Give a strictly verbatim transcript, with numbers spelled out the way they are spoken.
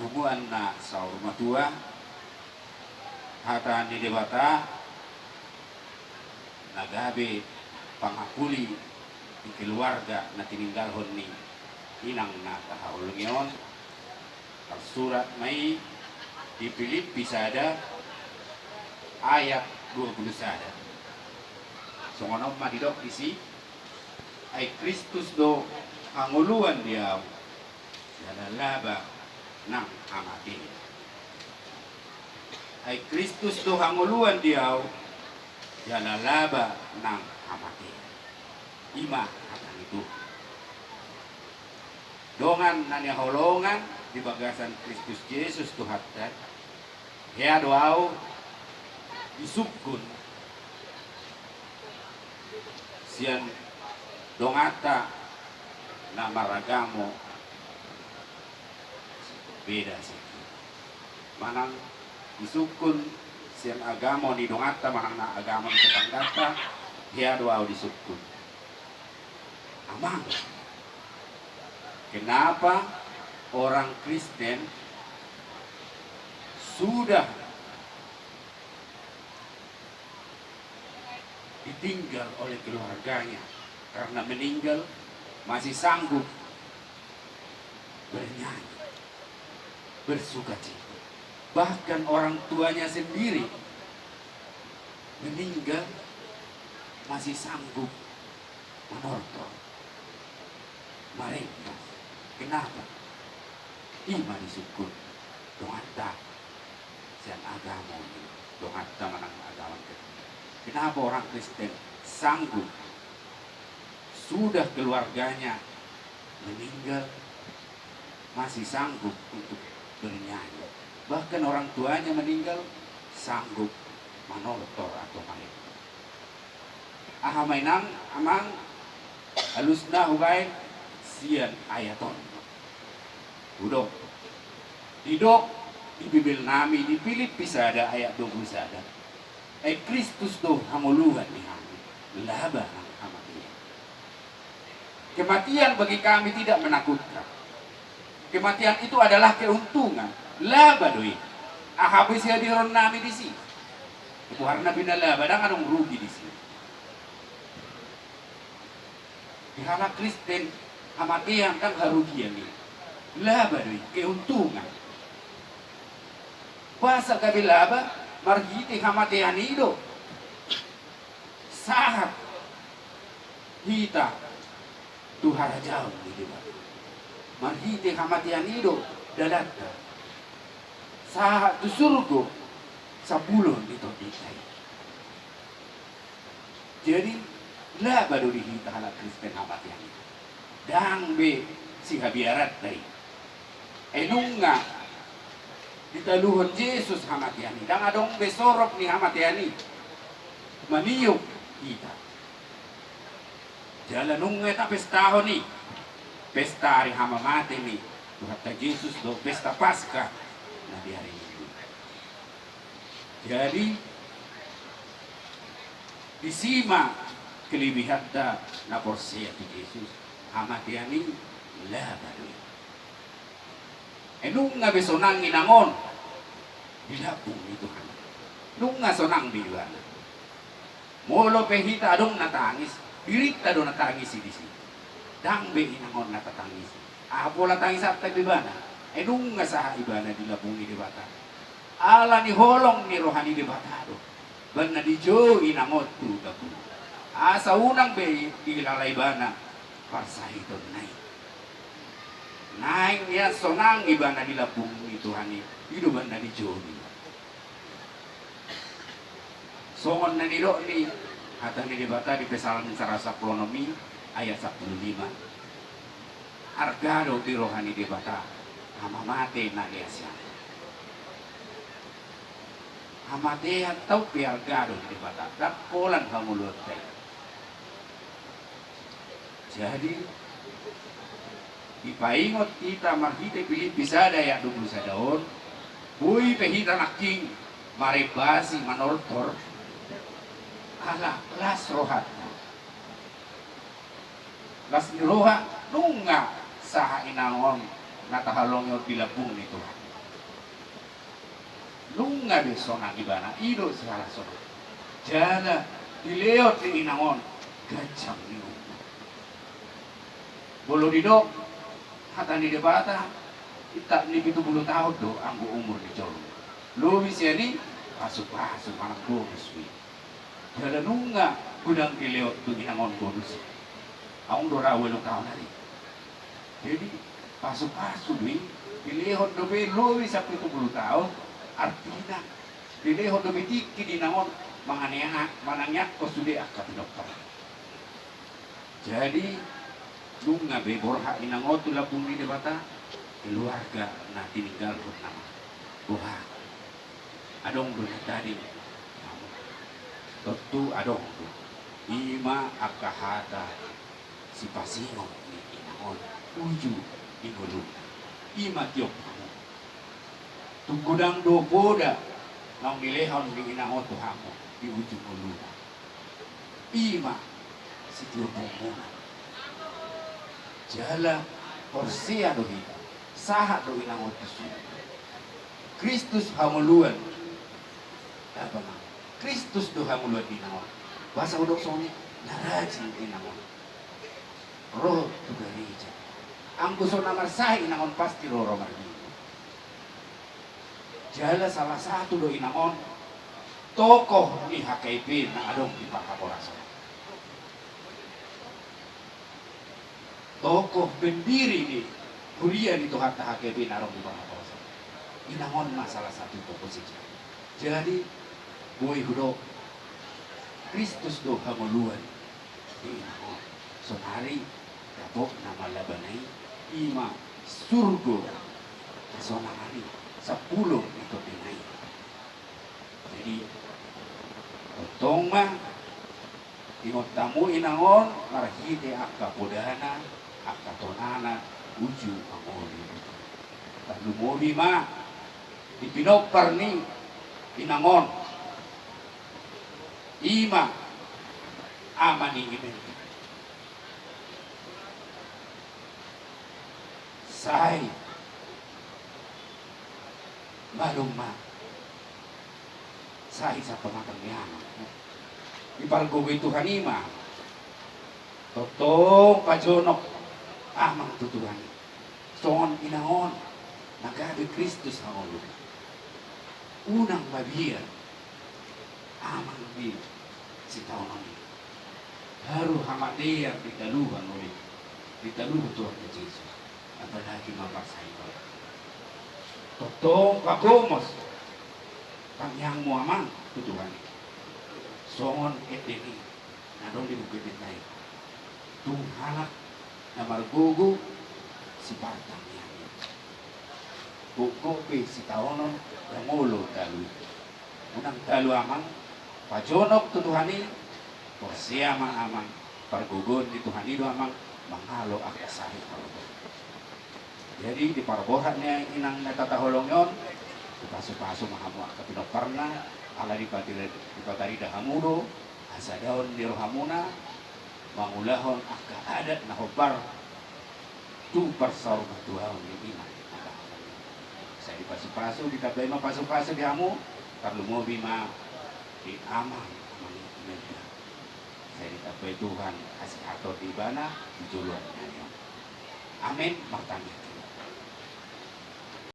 Muan na saur matua, hata ni Debata na gabe pangapuli di keluarga na tininggalhon ni inang na tahaholongi on, tarsurat ma i di Pilippi sada ayat dua pulu sada. Songon on ma didok disi: Ai Kristus do hangoluan di ahu, jala laba nang hamatean. Ai Kristus do hangoluan di ahu, jala laba nang hamatean. I ma hata ni Tuhan. Dongan na hinaholongan di bagasan Kristus Jesus Tuhanta, hea do ahu disungkun sian donganta na maragamo beda sian hita. Manang disungkun sian agamo ni donganta manang na agamo ni tetangganta, hea do ahu disungkun. Amang, kenapa orang Kristen sudah ditinggal oleh keluarganya karena meninggal masih sanggup bernyanyi, bersukacita? Bahkan orang tuanya sendiri meninggal masih sanggup manortor, marenggas. Kenapa? I ma disungkun donganta sian agamo ni donganta manang agama ni tetangga. Kenapa orang Kristen sanggup, sudah keluarganya meninggal, masih sanggup untuk bernyanyi? Bahkan orang tuanya meninggal, sanggup manortor atau maen. Aha ma inang, amang, alusna hubaen sian ayat on? Hudok, didok di Bibel nami di Pilippi sada ayat dua pulu sada: Ai Kristus do hangoluan di hami, laba nang hamatean. Kematian bagi kami tidak menakutkan. Kematian itu adalah keuntungan. Laba do i. Aha be sihadironnami disi? Goarna pe na laba, ndang adong rugi disi. Di halak Kristen, hamatean ndang harugian i. Laba do i, keuntungan. Boasa gabe laba? Marhite hamatean i do sahat hita tu harajaon ni Debata. Marhite hamatean i do dalanta sahat tu surgo sampulu ni tondinta i. Jadi, laba do di hita halak Kristen hamatean i. Ndang be sihabiaranta i. Ai nunga ditaluhon Jesus hamatean i, ndang adong be sorop ni hamatean i maniop hita. Jala nunga tapestahon i pesta ari hamamate ni Tuhanta Jesus dohot pesta Paskah na di ari Minggu. Jadi, disi ma kelebihanta na porsea tu Jesus, hamatean i laba do i. Ai nunga be sonang inang on di lambung ni Tuhan. Nunga sonang be ibana. Molo pe hita adong na tangis, dirinta do na tangisi disi. Ndang be inang on na tatangisi. Aha pola tangisanta be ibana? Ai nunga sahat ibana di lambung ni Debata. Ala ni holong ni roha ni Debata do umbahen na dijou inang on tu lambung. Asa unang be dihilala ibana parsahitonna i. Naeng nian sonang ibana di lambung ni Tuhan i, i do umbahen na dijou ibana. Songon na nidok ni hata ni Debata di Psalmen saratus sampulu onom i ayat sampulu lima: Arga do di roha ni Debata hamamate na leas i. Hamatean tau pe arga do di Debata, ndang holan hangoluanta i. Jadi, dipaingot hita marhite Pilippi sada ayat dua pulu sada on, boi pe hita nangkin marembasi, manortor, ala las rohanta. Las ni roha, nunga sahat inang on na tahaholongi on di lambung ni Tuhan. Nunga be sonang ibana, i do sihalason on. Jala dilehon ni inang on ganjang ni umur. Molo didok hata ni Debata, intap ni pitu pulu taon do anggo umur ni jolma. Lobi sian i pasupasu manang bonus be. Jala nunga godang dilehon tu inang on bonus i. Adong do ra ualu taon ari. Jadi pasupasu do i, dilehon dope lobi sian pitu pulu taon, artina dilehon dope tingki di inang on manganea-, manangiangkon sude angka pinompar. Jadi nunga be borhat inang on tu lambung ni Debata, keluarga na tininggalhon nama. Boha? Adong do na tading? Tontu adong do. I ma angka hata sipasingot ni inang on uju di ngoluna. I ma tiop hamu. Tung godang do poda naung dilehon ni inang on tu hamu di uju ngoluna. I ma sitiopmuna. Jala porsea do hita, sahat do inang on tu surgo. Kristus hangoluan. Apa ma? Kristus do hangoluan ni inang on. Boasa hudok songon i? Na rajin inang on ro tu gareja. Anggo so na marsahit inang on pasti ro, ro marminggu. Jala salah satu do inang on tokoh ni H K I P na adong di parhorasan. Tokoh pendiri ni huria ni Tuhanta H K I P na adong di parhorasan. Inang on ma salah satu tokoh sejarah. Jadi boi hudok, Kristus do hangoluan ni inang on. Sonari dapotna ma labana i, i ma surgo hasonangan i sampulu ni tondina i. Jadi tongtong ma ingot hamu inang on marhite angka podana, angka tonana uju mangoli. Tarlumobi ma di pinompar ni inang on, i ma ama ni Imelda. Sai malum ma, sai sapamatang ni amang. Dipargogoi Tuhan i ma. Tongtong pajonok amang tu Tuhan i. Songon inang on na gabe Kristus hangoluan. Unang mabiar amang di sitaonon i. Haru hamatean ditaluhon oleh, ditaluhon Tuhan Jesus. Apalagi ma parsahit on. Tongtong pagomos tangiangmu amang tu Tuhan i. Songon ende ni na adong di buku ende i. Tung halak na margogo sipartangiang i. Gokgok pe sitaonon jangolo talu i. Unang talu amang, pajonok tu Tuhan i, porsea ma amang, pargogoon ni Tuhan i do amang mangalo angka sahit haroton. Jadi di parborhat ni inang na tataholongi on, dipasupasu ma hamu angka pinomparna, ala dipatari-, dipatarida hamu do hasadaon ni rohamuna mangulahon angka adat na hombar tu parsaurmatuaon ni inang. Sai dipasupasu, ditambai ma pasupasu di hamu, tarlumobi ma di amang, amang Imelda. Sai ditambai Tuhan hasihaton di ibana di joloan ni ari on. Amen. Martangiang.